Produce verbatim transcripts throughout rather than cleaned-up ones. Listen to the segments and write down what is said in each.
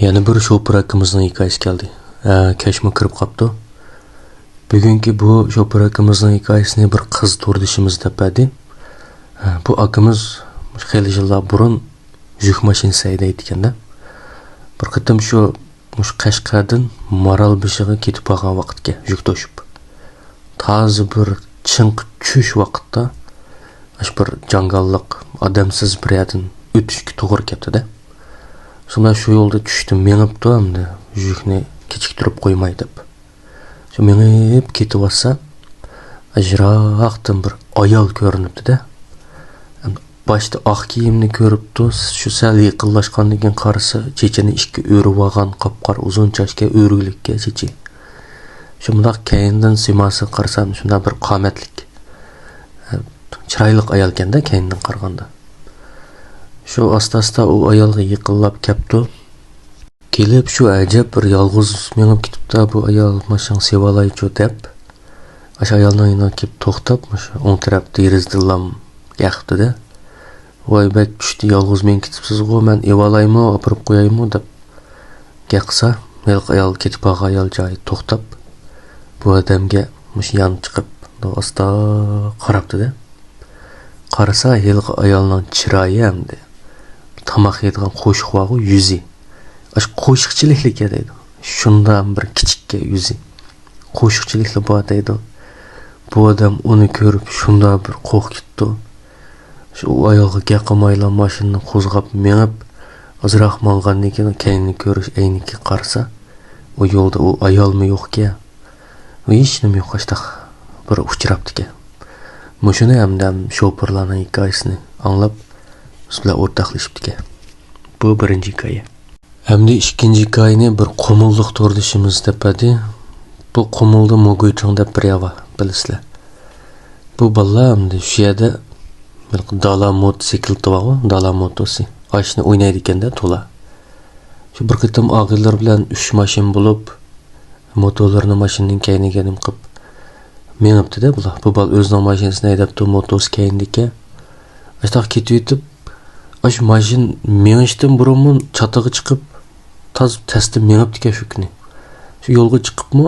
يەنە بىر شوپۇر ئاكىمىزنىڭ ھېكايىسى كەلدى. ھە، كەچمۇ كىرىپ قاپتۇ. بۈگۈنكى بۇ شوپۇر ئاكىمىزنىڭ ھېكايىسىنى بىر قىز توردىشىمىز دەپ بەردى. ھە، بۇ ئاكىمىز خېلى يىللار بۇرۇن يۈك ماشىنىسى ھەيدەيدىكەن-دە. بىر قېتىم شۇ، مۇشۇ قەشقەردىن مارالبېشىغا كېتىپ بارغان ۋاقىتكەن يۈك توشۇپ. تازا بىر چىڭقى چۈش ۋاقىتتا، ئاشۇ بىر جاڭگاللىق، ئادەمسىز بىر يەردىن ئۆتۈشكە توغرا كەپتۇ-دە. شۇنداق شۇ يولدا چۈشتە مېڭىپتۇ ئەمدى، يۈكنى كېچىكتۈرۈپ قويماي دەپ. شۇ مېڭىپ كېتىۋاتسا، يىراقتىن بىر ئايال كۆرۈنۈپتۇ-دە. باشتا ئاق كىيىمنى كۆرۈپتۇ، شۇ سەل يېقىنلاشقاندىن كېيىن قارىسا، چېچىنى ئىككى ئۆرۈۋالغان، قاپقارا ئۇزۇن چاچكەن، ئۆرۈكلۈككەن چېچى. شۇنداق كەينىدىن سىيماسىغا قارىسام، شۇنداق بىر قامەتلىك، چىرايلىق ئايالكەن-دە كەينىدىن قارىغاندا. شۇ ئاستا-ئاستا ئۇ ئايالغا يېقىنلاپ كەپتۇ. كېلىپ شۇ ئەجەب بىر يالغۇز مېڭىپ كېتىپتۇ بۇ ئايال، ماشىنىڭ سېۋالايچۇ دەپ، ئاشۇ ئايالنىڭ يېنىغا كېلىپ توختاپ، مۇشۇ ئوڭ تەرەپ دېرىزىدىنلا يەقىپتۇ-دە. ۋاي، بەك چۈشتى، يالغۇز مېڭىپ كېتىپسىزغۇ، مەن ئېۋالايمۇ، ئاپىرىپ قويايمۇ دەپ گەپ قىلسا، ھېلىقى ئايال كېتىپ بارغان ئايال جايىدا توختاپ، بۇ ئادەمگە مۇشۇ يان چىقىپ، ئاستا قاراپتۇ-دە. قارىسا، ھېلىقى ئايالنىڭ چىرايى ئەمدى تاماق يەيدىغان قوشۇق بارغۇ، يۈزى. ئاشۇ قوشۇقچىلىكلىككەن دەيدۇ. شۇنداق بىر كىچىككەن يۈزى. قوشۇقچىلىكلا بار دەيدۇ. بۇ ئادەم ئۇنى كۆرۈپ شۇنداق بىر قورقۇپ كېتىپتۇ. شۇ ئۇ ئايالغا گەپ قىلمايلا ماشىنىنى قوزغاپ مېڭىپ، ئازراق ماڭغاندىن كېيىن كەينىنى كۆرۈش ئەينىكىگە قارىسا، ئۇ يولدا ئۇ ئايالمۇ يوقكەن. ۋە ھېچنېمە يوق، ئاشتاق بىر ئۇچراپتىكەن. مۇشۇنى ھەمدەم شوپۇرلارنىڭ ھېكايىسىنى ئاڭلاپ، بىز بىلەن ئورتاقلىشىپتىكەن. بۇ بىرىنچى ھېكايە. ئەمدى ئىككىنچى ھېكايىنى بىر قۇمۇللۇق توردىشىمىز دەپ بەردى. بۇ قۇمۇلدا موگۇيچىڭ دەپ بىر يەر بار، بىلىسىلەر. بۇ بالىلار ئەمدى شۇ يەردە بىر دالا موتوسىكلىتى بارغۇ، دالا موتوسى. ئاشۇنى ئوينايدىكەن-دە تولا. شۇ بىر قېتىم ئاغىنىلىرى بىلەن ئۈچ ماشىنا بولۇپ، موتورلىرىنى ماشىنىنىڭ كەينىگە نېمە قىلىپ مېڭىپتۇ-دە بۇلار. بۇ بالا ئۆزىنىڭ ماشىنىسىنى ھەيدەپتۇ، موتوسى كەينىدىكەن. ئاشۇنداق كېتىۋېتىپ، ئاشۇ ماشىنا مېڭىشتىن بۇرۇنمۇ چاتىقى چىقىپ، تازا تەستە مېڭىپتىكەن شۇ كۈنى. شۇ يولغا چىقىپمۇ،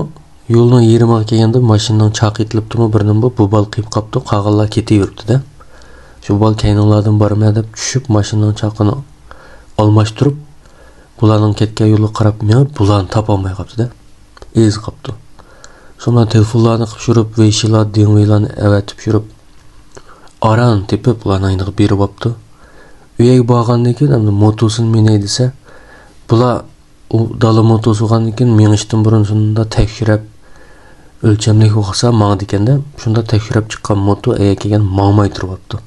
يولنىڭ يېرىمىغا كەلگەندە ماشىنىنىڭ چاقى ئېتىلىپتىمۇ بىر نېمە بولۇپ، بۇ بالا قېلىپ قاپتۇ، قالغانلار كېتىۋېرىپتۇ-دە. شۇ بالا كەينىڭلاردىن بارىمەن دەپ چۈشۈپ، ماشىنىنىڭ چاقىنى ئالماشتۇرۇپ، بۇلارنىڭ كەتكەن يولىغا قاراپ مېڭىپ، بۇلارنى تاپالماي قاپتۇ-دە. ئېزىپ قاپتۇ. شۇنىڭ بىلەن تېلېفونلارنى قىلىپ يۈرۈپ، ۋېيشىلار، دىڭۋېيلارنى ئەۋەتىپ يۈرۈپ، ئاران تېپىپ، بۇلارنىڭ يېنىغا بېرىۋاپتۇ. ئۆيگە بارغاندىن كېيىن، ئەمدى موتوسىنى مىنەي دېسە، بۇلار ئۇ دالا موتوسى بولغاندىن كېيىن مېڭىشتىن بۇرۇن شۇنداق تەكشۈرۈپ، ئۆلچەملىك بولسا ماڭىدىكەن-دە، شۇنداق تەكشۈرۈپ چىققان موتو ئەگەر كەلگەن ماڭماي تۇرۇۋاپتۇ.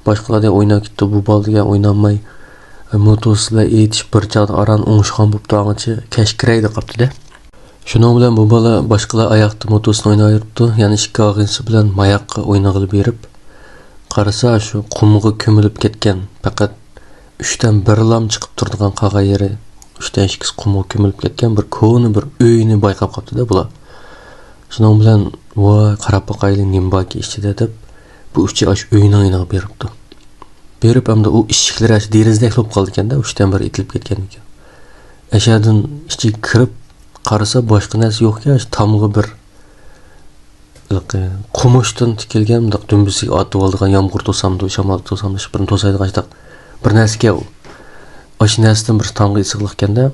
باشقىلار دېگەن ئويناپ كېتىپتۇ، بۇ بالا دېگەن ئوينالماي، موتوسى بىلەن ئېتىشىپ بىر چاغدا ئاران ئوڭۇشقان بوپتۇ، ئاڭىچە كەچ كىرەيدە قاپتۇ-دە. شۇنىڭ بىلەن بۇ بالا باشقىلار ئاياقتا موتوسىنى ئويناۋېرىپتۇ، يەنە ئىككى ئاغىنىسى بىلەن ماياققا ئوينىغىلى بېرىپ، قارىسا شۇ قۇمغا كۆمۈلۈپ كەتكەن، پەقەت ئۈچتىن بىرلام چىقىپ تۇرىدىغان قالغان يېرى، ئۈچتىن ئىككىسى قۇمغا كۆمۈلۈپ كەتكەن بىر كونا بىر ئۆينى بايقاپ قاپتۇ-دە بۇلار. شۇنىڭ بىلەن، ۋاي، قاراپ باقايلى، نېمە باركى ئىچىدە دەپ، بۇ ئۈچى ئاشۇ ئۆينىڭ يېنىغا بېرىپتۇ. بېرىپ، ئەمدى ئۇ ئىشىكلىرى ئاشۇ دېرىزىدەك بولۇپ قالىدىكەن-دە، ئۈچتىن بىر ئېتىلىپ كەتكەندىكىن. ئەشەدىن ئىچىگە كىرىپ قارىسا، باشقا نەرسە يوقكەن، ئاشۇ تامغا بىر ھېلىقى قومۇشتىن تىكىلگەن، مۇنداق دۈمبىسىگە ئارتىۋالىدىغان، يامغۇر توسامدۇ، شامال توسامدۇ، شۇ بىرنى توسايدىغان شۇنداق بىر نەرسىكەن ئۇ. ئاشۇ نەرسىدىن بىر تامغا ئېسىلىدىكەن-دە.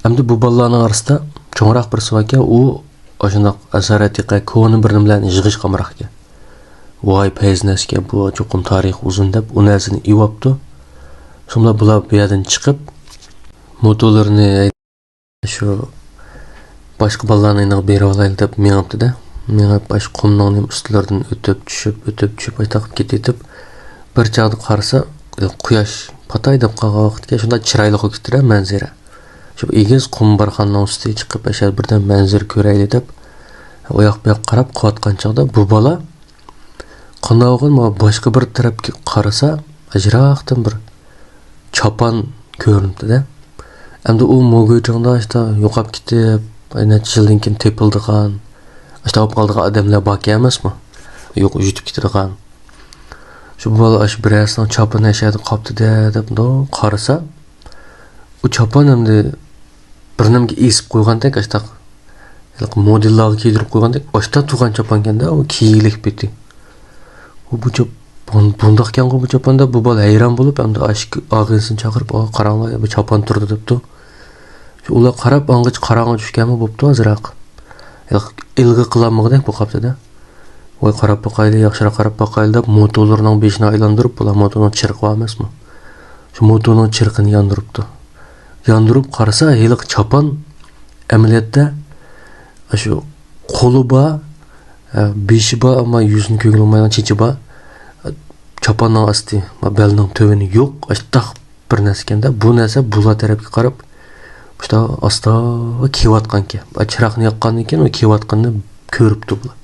ئەمدى بۇ بالىلارنىڭ ئارىسىدا چوڭراق بىرسى باركەن، ئۇ ئاشۇنداق ئاسارەتىقە كونا بىر نېمىلەرنى يىغىشقا ئامراقكەن. ۋاي، پەيزى نەرسىكەن بۇ، چوقۇم تارىخى ئۇزۇن دەپ، ئۇ نەرسىنى ئېۋاپتۇ. شۇنداق بۇلار بۇ يەردىن چىقىپ، موتورلىرىنى شۇ باشقا بالىلارنىڭ يېنىغا بېرىۋالايلى دەپ مېڭىپتۇ-دە. مېڭىپ، ئاشۇ قۇمنىڭ نېمە ئۈستلىرىدىن ئۆتۈپ، چۈشۈپ، ئۆتۈپ، چۈشۈپ، ئاشۇنداق قىلىپ كېتىۋېتىپ، بىر چاغدا قارىسا، قۇياش پاتاي دەپ قالغان ۋاقىتكەن، شۇنداق چىرايلىق بولۇپ كېتىپتۇ-دە مەنزىرە. شۇ ئېگىز قۇم بارخاننىڭ ئۈستىگە چىقىپ، ئاشۇ بىردەم مەنزىرە كۆرەيلى دەپ، ئۇياق-بۇياققا قاراپ قېلىۋاتقان چاغدا بۇ بالا قانداق بولغان، مانا باشقا بىر تەرەپكە قارىسا، يىراقتىن بىر چاپان كۆرۈنۈپتۇ-دە. ئەمدى ئۇ موگۇيچىڭدا ئاشتا يوقاپ كېتىپ، نەچچە يىلدىن كېيىن تېپىلىدىغان، ئاشتا ئاپىرىپ قالىدىغان ئادەملەر باركەن ئەمەسمۇ؟ يوق، يۈتۈپ كېتىدىغان. شۇ بالا ئاشۇ بىرەرسىنىڭ چاپىنى ئەشەدە قاپتۇ-دە دەپ مۇنداق قارىسا، ئۇ چاپان ئەمدى بىر نېمىگە ئېسىپ قويغاندەك، ئاشتاق ھېلىقى مودېللارغا كىيدۈرۈپ قويغاندەك، ئاشتا تۇرغان چاپانكەن-دە، ئۇ كىيگۈلۈك پېتى. ئۇ بۇ چاپ-، بۇن-، بۇنداقكەنغۇ بۇ چاپان دەپ، بۇ بالا ھەيران بولۇپ، ئەمدى ئاشۇ ئاغىنىسىنى چاقىرىپ، «ئا، قاراڭلار، بۇ چاپان تۇرىدۇ» دەپتۇ. شۇ ئۇلار قاراپ، ئاڭغىچە قاراڭغۇ چۈشكەنمۇ بوپتۇ ئازراق. ھېلىقى ئىلغا قىلالمىغۇدەك بولۇپ قاپتۇ-دە. ۋاي، قاراپ باقايلى، ياخشىراق قاراپ باقايلى دەپ، موتورلارنىڭ بېشىنى ئايلاندۇرۇپ، بۇلار موتورنىڭ چىرىقى بار ئەمەسمۇ؟ شۇ موتورنىڭ چىرىقىنى ياندۇرۇپتۇ. ياندۇرۇپ قارىسا، ھېلىقى چاپان ئەمەلىيەتتە شۇ قولى بار، ئە، بېشى بار، ئەمما يۈزىنى كۆرگىلى بولمايدىغان چېچى بار. ئە، چاپاننىڭ ئاستى، بەلنىڭ تۆۋىنى يوق، ئاشتاق بىر نەرسىكەن-دە. بۇ نەرسە بۇلار تەرەپكە قاراپ، مۇشتا ئاستا كېۋاتقانكەن. ئە، چىراغنى ياققاندىن كېيىن ئۇ كېۋاتقىنىنى كۆرۈپتۇ بۇلار.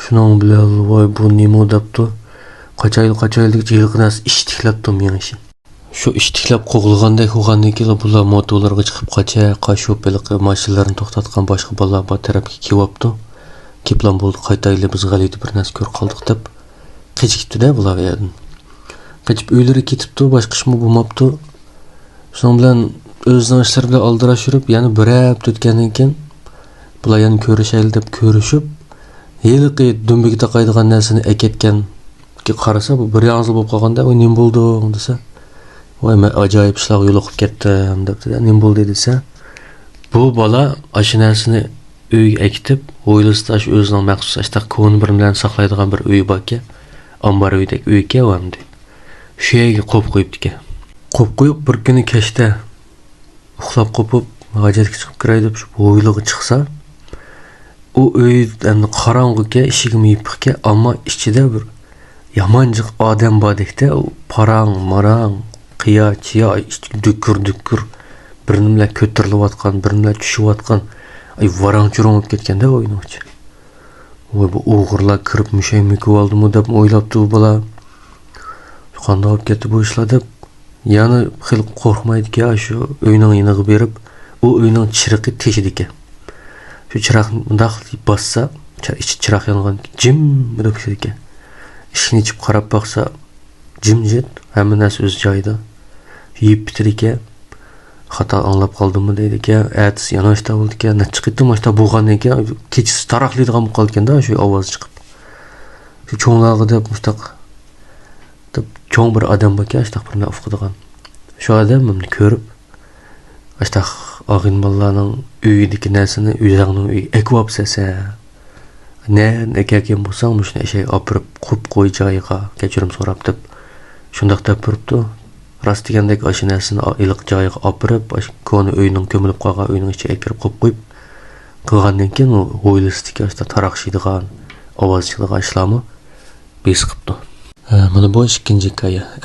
شۇنىڭ بىلەن، ۋاي، بۇ نېمە دەپتۇ. قاچايلى، قاچايلى دېگۈچە ھېلىقى نەرسە ئىشتىكلەپتۇ مېڭىشى. شۇ ئىشتىكلەپ قوغلىغاندەك بولغاندىن كېيىن بۇلار موتورلارغا چىقىپ قاچا، قاچۇپ، ھېلىقى ماشىنىلارنى توختاتقان باشقا بالىلار بار تەرەپكە كېلىۋاپتۇ. كېلىپلا بولدى، قايتايلى، بىز غەلىتە بىر نەرسە كۆرۈپ قالدۇق دەپ قېچىپ كېتىپتۇ-دە بۇلار ئۇ يەردىن. قېچىپ ئۆيلىرىگە كېتىپتۇ، باشقا ئىشمۇ بولماپتۇ. شۇنىڭ بىلەن ئۆزىنىڭ ئىشلىرى بىلەن ئالدىراش يۈرۈپ، يەنە بىر ھەپتە ئۆتكەندىن كېيىن بۇلار يەنە كۆرۈشەيلى دەپ كۆرۈشۈپ، ھېلىقى دۈمبىگە تاقايدىغان نەرسىنى ئەكەتكەنگە قارىسا، بۇ بىر ياڭزىل بولۇپ قالغاندا، «ۋاي، نېمە بولدۇڭ؟» دېسە، «ۋاي، مەن ئاجايىپ ئىشلارغا يولۇقۇپ كەتتىم» دەپتۇ. «نېمە بولدى؟» دېسە، بۇ بالا ئاشۇ نەرسىنى ئۆيگە ئەكېتىپ، ھويلىسىدا ئاشۇ ئۆزىنىڭ مەخسۇس ئاشتاق كونا بىر نېمىلەرنى ساقلايدىغان بىر ئۆيى باركەن، ئامبار ئۆيدەك ئۆيكەن ئۇ ئەمدى. شۇ يەرگە قويۇپ قويۇپتىكەن. قويۇپ قويۇپ، بىر كۈنى كەچتە ئۇخلاپ قوپۇپ، ھاجەتكە چىقىپ كىرەي دەپ شۇ ھويلىغا چىقسا، ئۇ ئۆي ئەمدى قاراڭغۇكەن، ئىشىكىمۇ يېپىقكەن، ئەمما ئىچىدە بىر يامان جىق ئادەم باردەكتە، ئۇ پاراڭ-ماراڭ، قىيا-چىيا، ئىچى دۈكۈر-دۈكۈر، بىر نېمىلەر كۆتۈرۈلۈۋاتقان، بىر نېمىلەر چۈشۈۋاتقان، ئاي، ۋاراڭ-چۇرۇڭ بولۇپ كەتكەندە ئۇ ئۆينىڭ ئىچى. ۋاي، بۇ ئوغرىلار كىرىپ مۈشەي مۆكۈۋالدىمۇ دەپ ئويلاپتۇ بۇ بالا. قانداق بولۇپ كەتتى بۇ ئىشلار دەپ، يەنە خېلى قورقمايدىكەن، شۇ ئۆينىڭ يېنىغا بېرىپ، ئۇ ئۆينىڭ چىرىقى تېشىدىكەن. شۇ چىراغنى مۇنداق باسسا، چا-، ئىچى چىراغ يانغان جىممىدە كېتىدىكەن. ئىشىكنى ئېچىپ قاراپ باقسا، جىمجىت، ھەممە نەرسە ئۆز جايىدا. يېيىپ پۈتىدىكەن. خاتا ئاڭلاپ قالدىممۇ دەيدىكەن. ئەتىسى يەنە ئاشتا بولىدىكەن. نەچچە قېتىم ئاشتا بولغاندىن كېيىن، كېچىسى تاراقلايدىغان بولۇپ قالىدىكەن-دە، شۇ ئاۋاز چىقىپ. شۇ چوڭلارغا دەپ مۇشتاق دەپ چوڭ بىر ئادەم باركەن، ئاشتاق بىر نەرسە ئۇقىدىغان. شۇ ئادەم مېنى كۆرۈپ، «ئاشتاق ئاغىنە بالىلارنىڭ ئۆيىدىكى نەرسىنى ئۆزۈڭنىڭ ئۆيىگە ئەكىۋاپسەن سەن. نەدىن ئەكەلگەن بولساڭ، مۇشۇنى ئەشەگە ئاپىرىپ قويۇپ قوي جايىغا، كەچۈرۈم سوراپ» دەپ، شۇنداق دەپ بېرىپتۇ. راست دېگەندەك ئاشۇ نەرسىنى ئا-، ئېلىپ جايىغا ئاپىرىپ، ئاشۇ كونا ئۆينىڭ كۆمۈلۈپ قالغان ئۆينىڭ ئىچىگە ئەكىرىپ قويۇپ قويۇپ، قىلغاندىن كېيىن ئۇ ھويلىسىدىكى ئاشۇنداق تاراقشىيدىغان، ئاۋاز چىقىدىغان ئىشلارمۇ بېسىقىپتۇ. ھە، مانا بۇ ئىككىنچى ھېكايە.